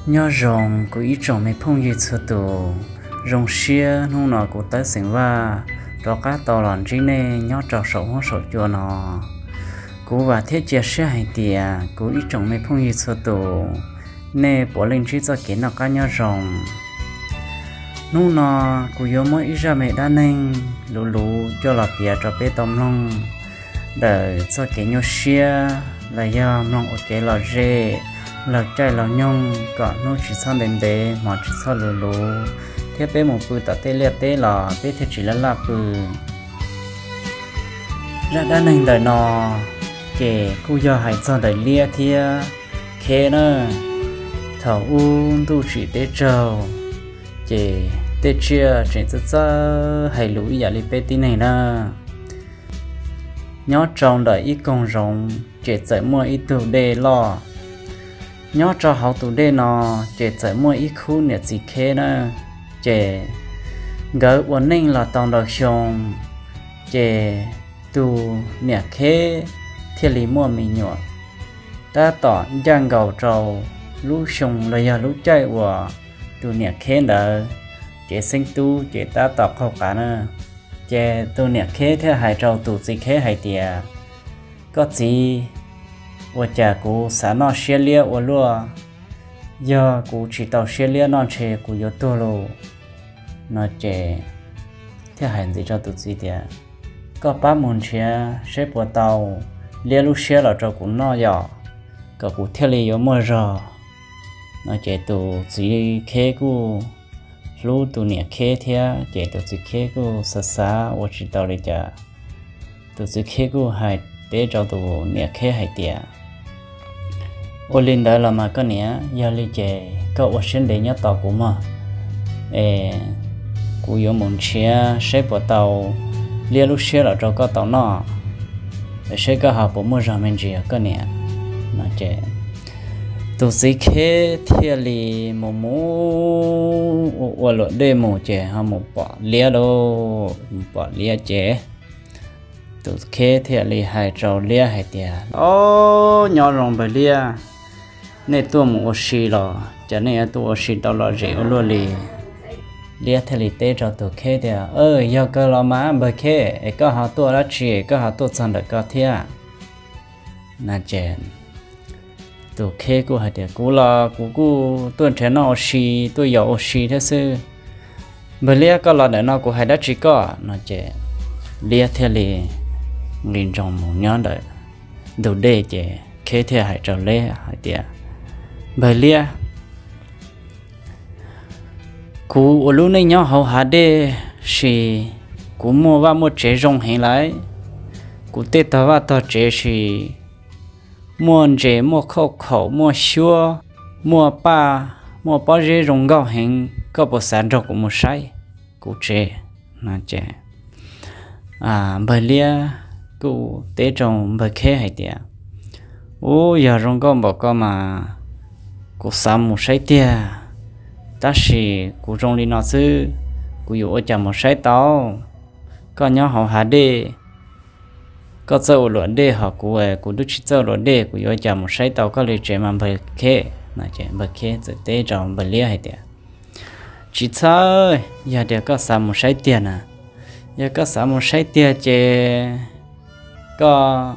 Nyob zoo kuv ib tsoom me phooj ywg txhua tus, zoo siab hnub no kuv Tawb Xeem Vaj rov qab tau los ntsib nej nyob rau saum huab saum cua no. Kuv vam thiab cia siab hais tias kuv ib tsoom me phooj ywg txhua tus, nej puav leej ntsib txoj kev noj qab nyob zoo. Hnub no kuv yuav muab ib zaj me dab neeg luv luv coj los piav rau peb tau mloog ntawm txoj kev nyuaj siab los yog mloog ua kev lom zem, laug caij laug nyoog kom hnub tsis txhob ntev ntev, hmo tsis txhob luv luv, thiab peb mus pw tom tej liaj teb los peb thiaj tsis laj laj pw. Zaj dab neeg ntawm no ces kuj yog hais txog ntawm liab thiab kheb na. Thaum ub ntuj tsim teb raug, ces tej tsiaj tseem txawj txawj hais lus ib yam li peb tib neeg na. Nyob rau ntawm ib koog zoov ces txawm muaj ib tug dej loj. Nyob rau hauv tus dej no ces txawm muaj ib khub niam txiv kheb na, ces nkawd ua neej los tau ntau xyoo, ces tus niam kheb thiaj li muaj me nyuam. Tab tom ncaj nkaus rau lub xyoo los yog lub caij uas tus niam kheb ntawd cev xeeb tub ces tab tom qaug qav na. Ces tus niam kheb thiaj hais rau tus txiv kheb hais tias, koj txiv, ua cas kuv xav noj siab liab ua luaj, yog kuv tsis tau siab liab noj ntshe kuv yuav tuag lauj. No ces thiaj hais ntxiv rau tus txiv tias, koj pab mus nrhiav seb puas tau liab lub siab los rau kuv noj yom, kom kuv thiaj li yuav muaj zog. No ces tus txiv kheb kuj hlub tus niam kheb thiab, ces tus txiv kheb kuj xav xav ua tsis tau li cas. Tus txiv kheb kuj hais teb rau tus niam kheb hais tias, ua li ntawd los mas koj niam, yog li ces koj ua siab ntev nyob tos kuv mog, es kuv yuav mus nrhiav saib puas tau liab lub siab los rau koj tau noj, es saib koj ho puas muaj zog me ntsis os koj niam. No ces tus txiv kheb thiaj li mus mus ua ua luam dej mus ces ho mus pom liab lauj, mus pom liab ces tus kheb thiaj li hais rau liab hais tias, o, nyob zoo npawg liab, nej tuaj mus ua si los cas nej yuav tuaj ua si tau lom zem ua luaj li? Liab thiaj li teb rau tus kheb tias, yog kawg los mas npawg kheb, es koj ho tuaj dab tsi, koj ho tuaj txog ntawm ko thiab? No ces tus kheb kuj hais tias, kuv los kuv kuj tuaj nrhiav noj ua si, tuaj yos ua si thiab xwb. Npawg liab, koj los ntawm no kuv hais dab tsi koj? No ces liab thiaj li nqis ntsoog mus nyob ntawm ntug dej ces kheb thiaj hais rau liab hais tias, npawg liab, kuv ua lub neej nyob hauv hav dej, sis kuv muaj vaj muaj tsev zoo heev lawm. Kuv tej tog vaj tog tsev sis muaj ntses, muaj khauj khaum, muaj xyuab, muaj paj, muaj pob zeb zoo nkauj heev. Koj puas xav nrog kuv mus saib kuv tsev? No ces npawg liab kuj teb rau npawg kheb hais tias, ub, yog zoo nkauj npaum ko mas kuv xav mus saib tiag, tab sis kuv zoo li no xwb, kuv yuav ua cas mus saib tau? Koj nyob hauv hav dej, koj txawj ua luam dej, ho kuv, kuv twb tsis txawj luam dej, kuv yuav ua cas mus saib tau koj li tsev mas npawg kheb? No ces npawg kheb txawm teb rau npawg liab hais tias, tsis txhawj, yog tias koj xav mus saib tiag na, yog koj xav mus saib tiag ces koj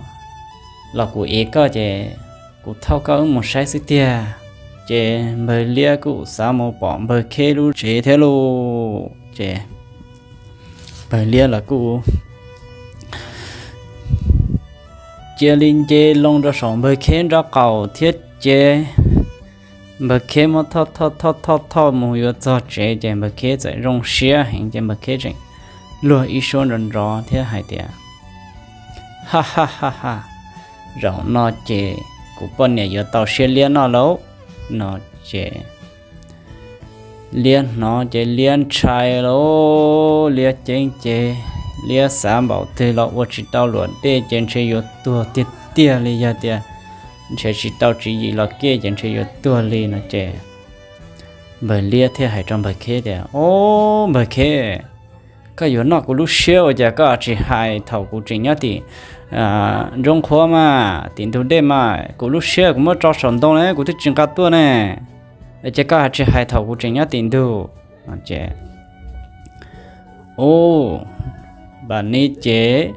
los kuv ev koj ces kuv thauj koj wb mus saib xwb tiag. Ces npawg liab kuj xav mus pom npawg kheb lub tsev thiab lauj. Ces npawg liab los kuj cia li nce loo rau saum npawg kheb nraub qaum thiab ces npawg kheb muab thauj thauj thauj thauj mus yuav txog tsev ces npawg kheb txawm zoo siab heev ces npawg kheb tseem luag ib suab nrov nrov thiab hais tias, ha ha ha ha, zaum no ces kuv poj niam yuav tau siab liab noj lauj. No ces liab hnov ces liab ntshai lauj, liab ceeb ces liab xav npaum twg los ua tsis tau luam dej ces ntshe yuav tuag tiag tiag li, yog tias nrhiav tsis tau tswv yim los kej ces ntshe yuav tuag li. No ces npawg liab thiaj hais rau npawg kheb tias, o, npawg kheb, koj yuav noj kuv lub siab ua cas koj tsis hais thaum kuv tseem nyob tim nroob qhuav mas, tim ntug dej mas? Kuv lub siab kuv muab tso saum ntoo ne, kuv twb tsis nqa tuaj ne. Ces koj hais tsis hais thaum kuv tseem nyob tim ntug? Ces, ub, npam nib ces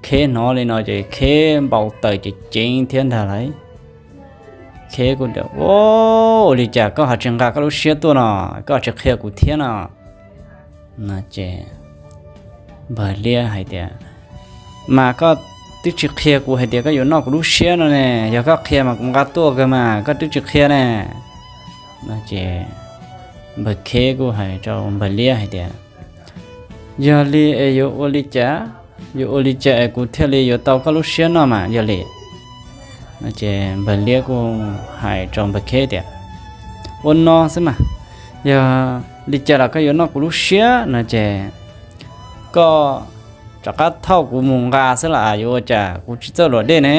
Kheb hnov li no ces Kheb npau taws ces ceev thiab ntag lauj. Kheb kuj tias, ua li cas koj ho tsis nqa koj lub siab tuaj no, koj tsis qhia kuv thiab no? No ces npawg liab hais tias, mas koj twb tsis qhia kuv hais tias koj yuav noj kuv lub siab no ne, yog koj qhia mas kuv nqa tuaj kawg mas koj twb tsis qhia ne. No ces npawg Kheb kuj hais rau npawg liab hais tias, yog li es yuav ua li cas, yuav ua li cas es kuv thiaj li yuav tau koj lub siab noj mas yog li. No ces npawg liab kuj hais rau npawg Kheb tias, ua no xwb mas, yog li cas los koj yuav noj kuv lub siab no ces koj rov qab thauj kuv mus nqa xwb las, yuav ua cas kuv tsis txawj luam dej ne.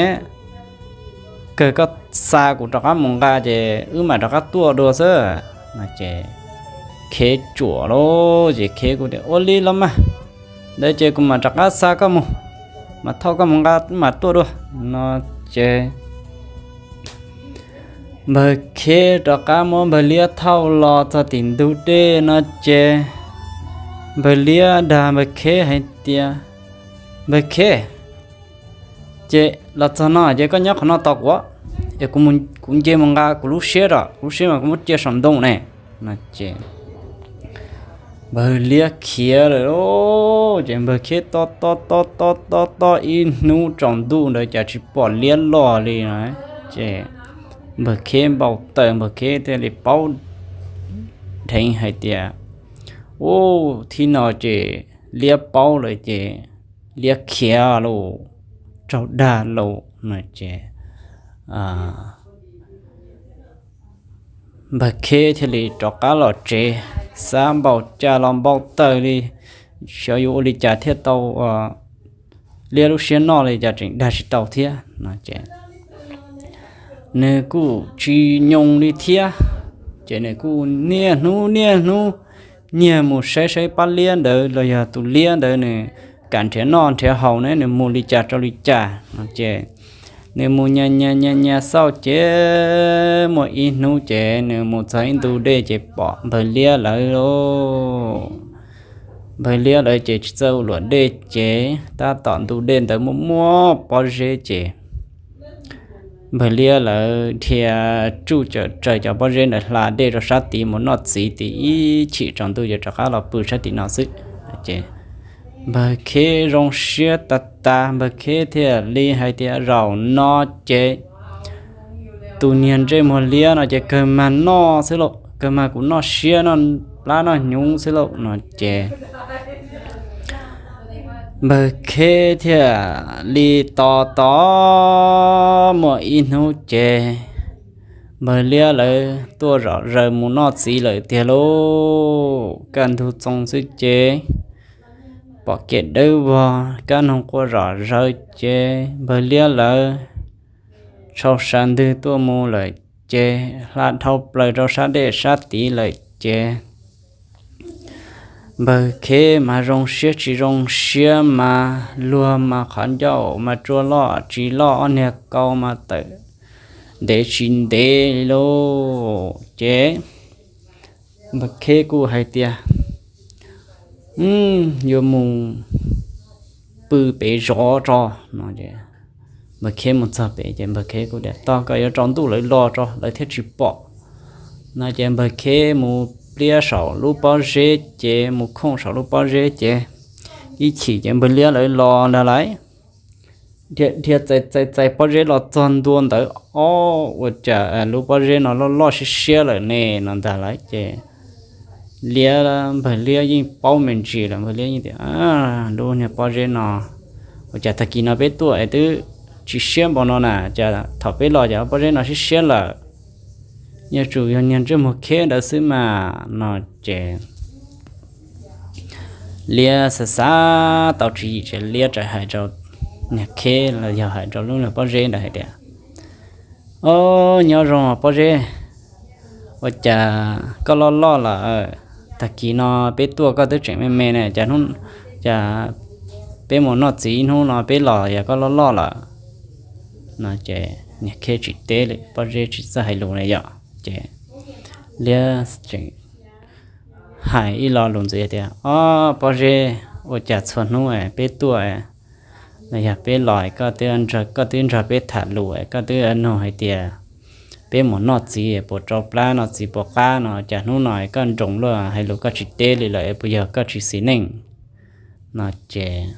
Kawg koj xa kuv rov qab mus nqa ces wb mam rov qab tuaj dua xwb. No ces Kheb tsuam lauj, ces Kheb kuj tias, ua li los mas, ntawd ces kuv mam rov qab xa koj mus, mas thauj koj mus nqa mam tuaj dua. No ces npawg Kheb rov qab muab npawg liab thauj los txog tim ntug dej no ces npawg liab dag npawg Kheb hais tias, npawg Kheb, ces los txog no ces koj nyob qhov no tos kuv, es kuv nce mus nqa kuv lub siab os, kuv lub siab mas kuv muab cia saum ntoo ne. No ces npawg liab khiav lawm lauj, ces npawg Kheb tob tob tob tob tob tob ib hnub tsaus ntuj ntawd cas tsis pom liab los li no. Ces npawg Kheb npau taws, npawg Kheb thiaj li paub dheev hais tias, ub, thib no ces liab paub lawm ces liab khiav lauj, raug dag lauj no ces npawg Kheb thiaj li rov qab los tsev, xav npaum cas los npau taws li, xyov yuav ua li cas thiaj tau liab lub siab noj li cas tseem dag tsis tau thiab no ces nws kuj tsis nyoo li thiab. Ces nws kuj niaj hnub niaj hnub nyiag mus saib saib pab liab ntawd los yog tus liab ntawd nws kam nrhiav noj nrhiav haus ne, nws mus li cas rau li cas no ces nws mus nyas nyas nyas nyas xauj ces muaj ib hnub ces nws mus txog ib ntu dej ces pom npawg liab lawv lauj. Npawg liab lawv ces tsis txawj ua luam dej ces tab tom ntu dej ntawd muaj muaj pob zeb ces npawg liab lawv dhia tsuj cawm raws cov pob zeb ntawd hla dej rau sab tid mus noj txiv tid, ib chim tsaus ntuj ces rov qab los pw sab tim no xwb. Ces npawg Kheb zoo siab tas tas, npawg Kheb thiaj li hais tias zaum no ces tus niag ntsej muag liab no ces kawg mag noj xwb lauj, kawg mag kuv noj siab noj plab noj hnyuv xwb lauj no ces npawg Kheb thiaj li tos tos muaj ib hnub ces npawg liab lawv tuaj zom zaws mus noj txiv lawm tiag lauj. Kaj ntug txoos xwb ces pom kev dawb vog, kab noog quaj zom zaws ces npawg liab lawv tshau sa ntwg tuaj mus lawm ces hla dhau plaws rau sab dej sab tid lawm ces npawg Kheb mas zoo siab tsis zoo siab mas luag mas qhov ncauj mas tsuas loj tsis loj, ob niag kaus mas tawm ntev tsis ntev li lauj. Ces npawg Kheb kuj hais tias, yuav mus pw pem zov tso no. Npawg Kheb mus txog pem ces npawg Kheb kuj tias, tos kom yuav tsaus ntuj lawv los tso lawv thiaj tsis pom no. Ces npawg Kheb mus pliab saum lub pob zeb ces mus khooj saum lub pob zeb ces ib chim ces npawg liab lawv los ntag lauj. Dhia txais txais txais pob zeb los txog ntua ntawd, ob, ua cas lub pob zeb no loj loj siab siab lawm ne no ntag lauj. Ces liab, npawg liab yeej paub me ntsis lawm, npawg liab yeej tias, lub niag pob zeb no ua cas tag kis no peb tuaj es twb tsis siab npaum no na, cas thaum peb los cas pob zeb no siab siab lawm. Yuav tsum yog niag ntsej muag Kheb ntawd xwb mas no. Ces liab xav xav tau tswv yim ces liab txawm hais rau niag Kheb los yog hais rau lub niag pob zeb ntawd hais tias, o, nyob zoo pob zeb, ua cas koj loj loj lawm? Tag kis no peb tuaj koj twb tseem me me ne, cas hnub, cas peb mus noj txiv hnub no peb los yog koj loj loj lawm no. Ces niag Kheb tsis teb li, pob zeb tsis txawj hais lus li yom. Ces Liab tseem hais ib lo lus ntxiv tias, Ob, Pob Zeb, ua cas txhua hnub peb tuaj los yog peb los koj twb nrog peb tham lus, koj twb nug hais tias peb mus noj txiv puas tsau plab, noj txiv puas qab no, cas hnub no koj nroos luaj hais lus koj tsis teb li lawm, puas yog koj tsis xis neej? No ces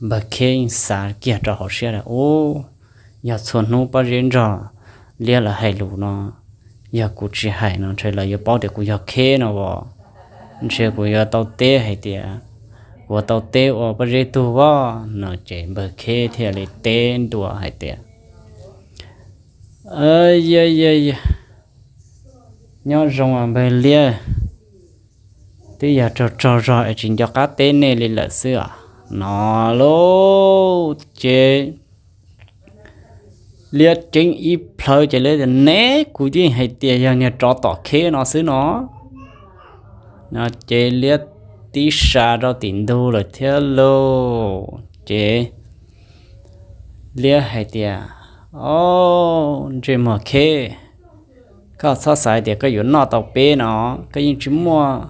Npawg Kheb yeej xav kiag rau hauv siab tias, Ub, yog txhua hnub Pob Zeb nrog Liab lawv hais lus no, yog kuv tsis hais no ntshe lawv yuav paub tias kuv yog Kheb no as, ntshe kuv yuav tau teb hais tias kuv yuav tau teb ua Pob Zeb tug as. No ces Npawg Kheb thiaj li teb ntua hais tias, Yog, nyob zoo Npawg Liab, twb yog raug tsaug zog es tsis nco qab teb nej li lawm xwb os. No lauj, ces Liab ceeb ib plhaw ces Liab tias, Neb, kuv yeej hais tias yog niag tsov tom Kheb no xwb no. No ces Liab tib sa rau tim ntug lawm thiab lauj. Ces Liab hais tias, Ob, ntsej muag Kheb, koj txhob xav tias koj yuav noj tau peb no, koj yeej tsis muaj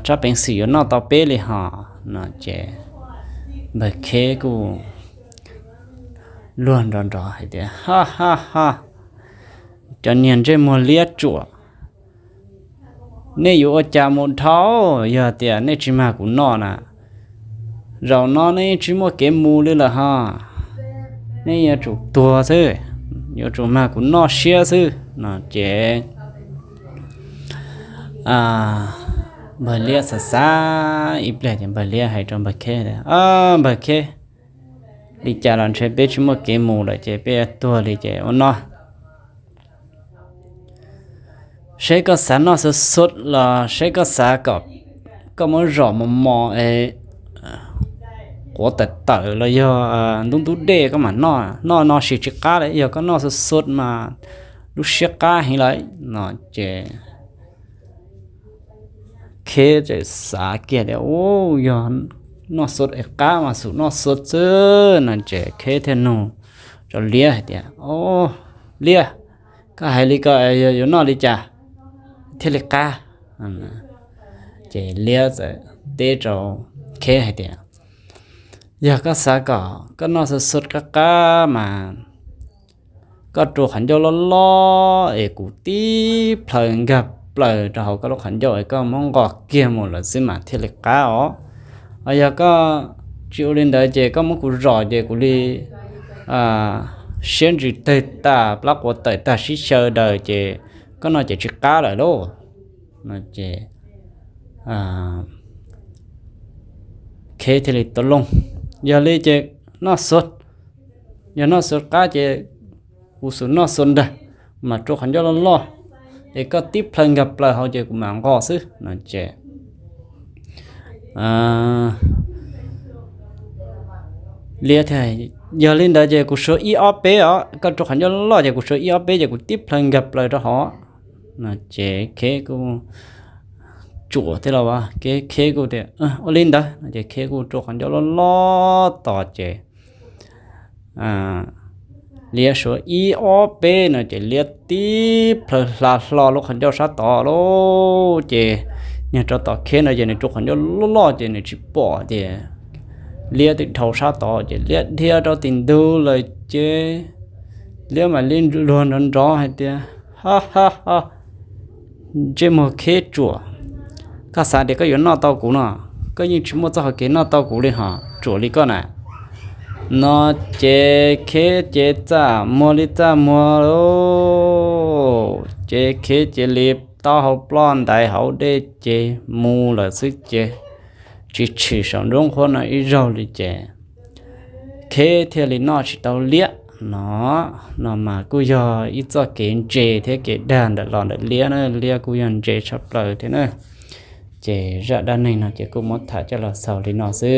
tsab peev xwm yuav noj tau peb li hos. No ces Npawg Kheb kuj luag nrov nrov hais tias, Ha ha ha, cov niag ntsej muag liab tsuam, nej yuav ua cas mus dhau? Yog tias nej tsis mag kuv noj na, zaum no nej yeej tsis muaj kev mus li lawm hos, nej yuav tsum tuag xwb, yuav tsum mag kuv noj siab xwb. No ces Npawg Liab xav xav ib pliag ces Npawg Liab hais rau Npawg Kheb tias, Npawg Kheb, li cas los ntshe peb tsis muaj kev mus lawm ces peb tuag li ces ua no, seb koj xav noj xuv xuv los seb koj xav kom koj muab zom mos mos es quav tawm tawm los yog ntub ntub dej koj mam noj, noj no sis tsis qab li, yog koj noj xuv xuv mas lub siab qab heev lawm. No ces Kheb txawm xav kiag tias, Ub, yog noj xuv es qab mas xum noj xuv xwb. No ces Kheb thiaj nug rau Liab hais tias, Ob, Liab, koj hais li ko yog yuav noj li cas thiaj li qab? Ces Liab txawm teb rau Kheb hais tias, Yog koj xav kom koj noj xuv xuv qab qab mas koj rua qhov ncauj loj loj es kuv tib plhaw nkag plaws rau hauv koj lub qhov ncauj es koj muab nqos kiag mus lawm xwb mas thiaj li qab os. Ho yog koj tsis ua li ntawd ces koj muab kuv zom ces kuv li siab ntsws tawg tas, plab quav tawm tag sib xyaw daws ces koj noj ces tsis qab lawm lauj. No ces Kheb thiaj li tau looj, Yog li ces noj xuv, yog noj xuv qab ces kuv xum noj xuv ntag, mas rua qhov ncauj loj loj es koj tib plhaw nkag plaws hauv ces kuv mam nqos xwb. No ces Liab thiaj, Yog li ntawd ces kuv suav ib ob peb os, koj rua qhov ncauj loj loj ces kuv suav ib ob peb ces kuv tib plhaw nkag plaws rau hauv. No ces Kheb kuj tsuam thiab los, Kheb kuj tias, Ua li ntawd. No ces Kheb kuj rua qhov ncauj loj loj tos ces Liab suav ib ob peb no ces Liab tib plhaw hla hlo lub qhov ncauj sab tod lauj. Ces niag rov tom Kheb no ces nws rua qhov ncauj loj loj ces nws tsis pom ces Liab twb dhau sab tod ces Liab dhia rau tim ntug lawm ces Liab mam li luag nrov nrov hais tias, Ha ha ha, ntsej muag Kheb tsuam, koj xav tias koj yuav noj tau kuv no, koj yeej tsis muaj txoj hau kev noj tau kuv li hos, tsuam li koj na. No ces Kheb ces txaj muag li txaj muag lauj, ces Kheb cia li taub hau ploj ntaiv hauv dej ces mus lawm xwb ces tsis tshwm saum nruab nqhuab no ib zaug li ces Kheb thiaj li noj tsis tau Liab no. No mas kuj yog ib txoj kev ntse thiab kev dag ntawm los ntawm Liab na, Liab kuj yog ntse tshaj plaws thiab na. Ces zaj dab neeg no ces kuj muab tham coj los xaus li no xwb.